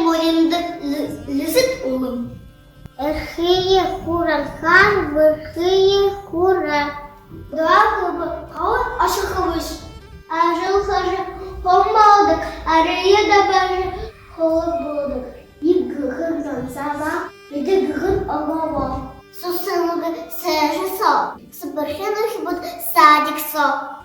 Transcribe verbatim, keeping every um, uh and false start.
Уринда лэ-, лэзэд улам. Эрхые хуралхаар, бэрхые хураа. Даа, хүбүү, хабар ашахабаш. Ажал хэжэ, хүн болодог, арьяа дабажа, хүлэг болодог. Эб гэһэн зансаа, бидэ гэһэн обоогоо. Суусынгаа сээжэ соо, сэбэрхэн үхибүүд садик соо.